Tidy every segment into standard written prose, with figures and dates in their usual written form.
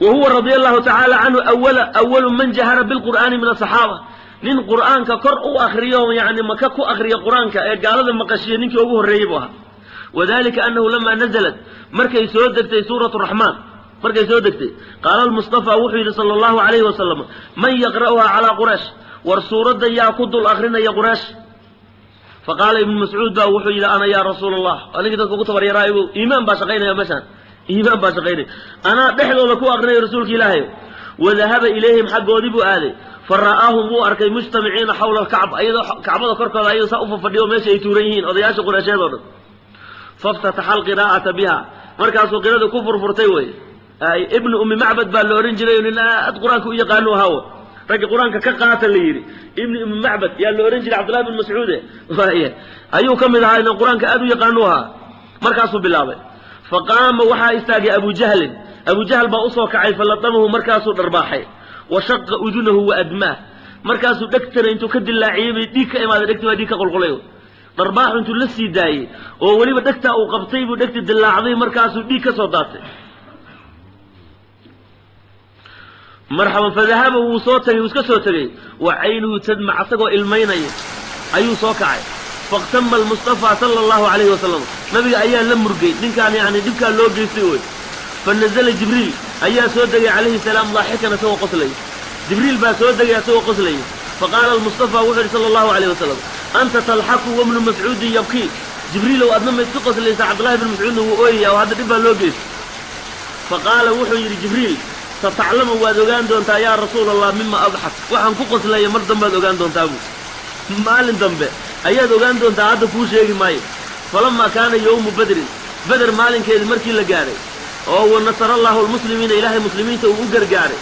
Wa huwa radia allahu tacaala canhu awalu man jahara bilqur'aani min asaxaaba, nin qur'aanka kor u akriyo, yani maka ku akriya qur-aanka ee gaalada maqashiya ninkii ugu horreeyey buu ahaa. Wadalika annahu lamaa nazalat, markay soo degtay suuratu raxmaan, markay soo degtay, qaala almustafaa wuxuu yidhi sala allahu calayhi wasalam: man yaqra'uhaa calaa quraysh? War suuradda yaa ku dul akrinaya Quraysh? Faqaala Ibnu Mascuud baa wuxuu yidhi: ana yaa rasuula Allah. Ninkii dadka ugu tabaryaraayo, iimaan baa shaqaynaya meeshaan, iimaan baa shaqaynaya, anaa dhexdooda ku akrinaya, rasuulka Ilaahay. Wadahaba ilayhim, xaggoodii buu aaday. Fa ra'aahum, wuu arkay, mujtamiciina xawla alkacba, ayadoo kacbada korkooda ayadoo saa u fafadhiyo, meesha ay tuuran yihiin odayaasha Qureysheed oo dhan. Faftataxa alqiraa'ata biha, markaasuu qirada ku furfurtay. Wey Ibnu Ummi Macbad baa la odhan jiray, nin aad qur-aanka u yaqaano ahaw, raggi qur-aanka ka qaata la yidhi Ibnu Ummi Macbad yaa la odhan jiray. Cabdullahi bin Mascuude ayuu ka mid ahaa, nin qur-aanka aad u yaqaanu ahaa. Markaasuu bilaabay. Faqaama, waxaa istaagay Abu Jahlin, Abu Jahl baa usoo kacay. Falatamahu, markaasuu dharbaaxay. Wa shaqa udunahu wa admaah, markaasuu dhegtana intuu ka dilaaciyey bay dhiig ka imaaday, dhegti baa dhiig ka qulqulay. Dharbaaxu intuu la sii daayey oo weliba dhegtaa uu qabtay buu dhegti dilaacday, markaasuu dhiig ka soo daatay. Marxaban. Fadahaba, wuu soo tegey, wuu iska soo tegey. Wa caynuhu tadmac, asagoo ilmaynaya ayuu soo kacay. Fakhtama almustafaa sala allahu calayhi wasalam, nabiga ayaa la murgay ninkaan, yani dhibkaa loo geystay wey. Fa nazala Jibriil, ayaa soo degay, calayhi salaam, daaxikan, isagoo qoslaya. Jibriil baa soo degay isagoo qoslaya. Faqaala almustafaa wuxuu yidhi sala allahu calayh wasalam: anta talxaku wabnu Mascuudin yabkii? Jibriilow, adna ma iska qoslaysaa? Cabdullahi bin Mascuudna wuu ooyaya oo hadda dhib baa loo geystay. Faqaala wuxuu yidhi Jibriil: sataclamu, waad ogaan doontaa, yaa rasuula Allah, mima adxak, waxaan ku qoslaya mar dambaad ogaan doontaa buu, maalin dambe ayaad ogaan doontaa, hadda kuu sheegi maayo. Falamaa kaana yowmu Badrin, Beder maalinkeedii markii la gaadhay oo wa nasara allahu almuslimiina, Ilaahay muslimiinta uu u gargaaray,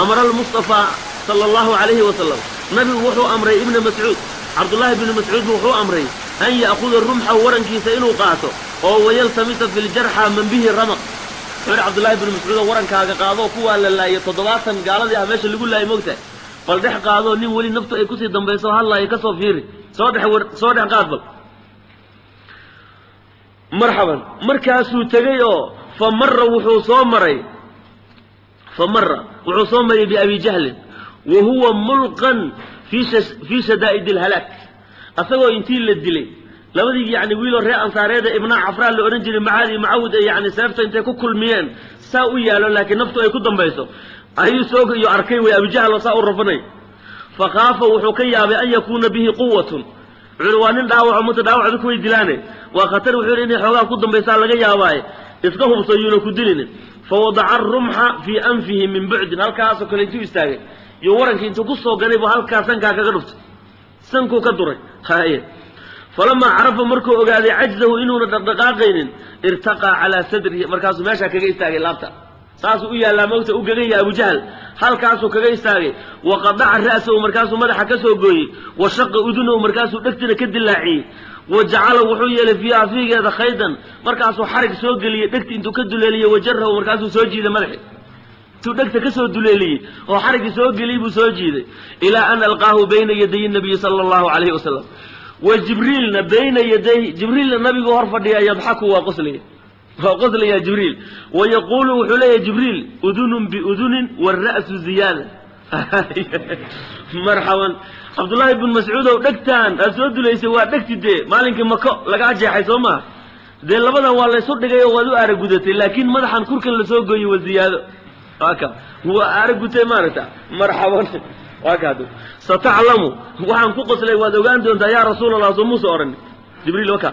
amara almustafaa sala allahu calayhi wasalam, nabigu wuxuu amray Ibna Mascuud, Cabdullaahi bni Mascuud bu wuxuu amray, an ya'khuda rumxahu, warankiisa inuu qaato, oo wayaltamisa fi ljarxa man bihi ramaq. Wuxuu yidhi Cabdullahi bni Mascuud: oo warankaaga qaado, kuwaa la laayay 70 gaaladii ah meesha lagu laayay, mogtahay, bal dhex qaado, nin weli naftu ay kusii dambayso hadlaayo ka soo fiiri, soo dhex, soo dhex qaad bal. Marxaban. Markaasuu tegey oo fa mara, wuxuu soo maray, fa mara, wuxuu soo maray biabi jahlin wa huwa mulqan fii shadaa'id alhalaak, asagoo intii la dilay labadii yani wiiloo reer Ansaareeda, Ibnaa Cafraa la odhan jiray, Macaad iyo Macawid, ee yani seefta intay ku kulmiyeen saa u yaalo, laakiin naftu ay ku dambayso ayuu soo iyo arkay wey Abijahl oo saa u rafanay. Fa khaafa, wuxuu ka yaabay, an yakuuna bihi quwatun. Wuxuu yidhi: waa nin dhaawaco mata, dhaawac dadku way dilaane, waa khatar. Wuxuu yidhi inay xoogaa ku dambaysaa laga yaabaaye, iska hubso yuuna ku dilin. Fa wadaca arumxa fii anfihi min bucdin, halkaasoo kale intuu istaagay iyo warankii intuu ku soo ganay buu halkaa sankaa kaga dhuftay, sankuu ka duray. Haye, falamaa carafa, markuu ogaaday cajzahu, inuuna dhaqdhaqaaqaynin, irtaqaa calaa sadrihi, markaasuu meeshaa kaga istaagay laabta, saasuu u yaallaa mogta, u geganya Abujahl, halkaasuu kaga istaagay. Wa qadaca ra'sahu, markaasuu madaxa ka soo gooyey. Wa shaqa udunahu, markaasuu dhegtina ka dilaaciyey. Wa jacala, wuxuu yeelay, fiiha, fiigeeda, khaydan, markaasuu xarig soo geliyey dhegti intuu ka duleeliyey. Wajarahu, markaasuu soo jiiday madaxi intuu dhegta ka soo duleeliyey oo xariggii soo geliyey buu soo jiiday, ilaa an alqaahu bayna yaday nabiyi sala allahu calayhi wasalam, wa Jibriilna bayna yaday, Jibriilna nabigu hor fadhiya. Yadxaku, waa qoslaya, waa qoslayaa Jibriil. Wa yaquulu, wuxuu leeyahay Jibriil: udunun biudunin waalra'su ziyaada. Marxaban. Cabdullaahi bin Mascuudow, dhegtaan aad soo dulaysay waa dhegti dee maalinkii Mako lagaa jeexay, soo maha? Dee labadan waa laysu dhigay oo waad u aaragudatay, laakiin madaxan kurkan lasoo gooyey waa ziyaado, waa ka waa aaragutay maaragta. Marxaban. Waa ka sataclamu, waxaan ku qoslay waad ogaan doontaa, yaa rasuul Allah, soo muuse odhan Jibriil? Waka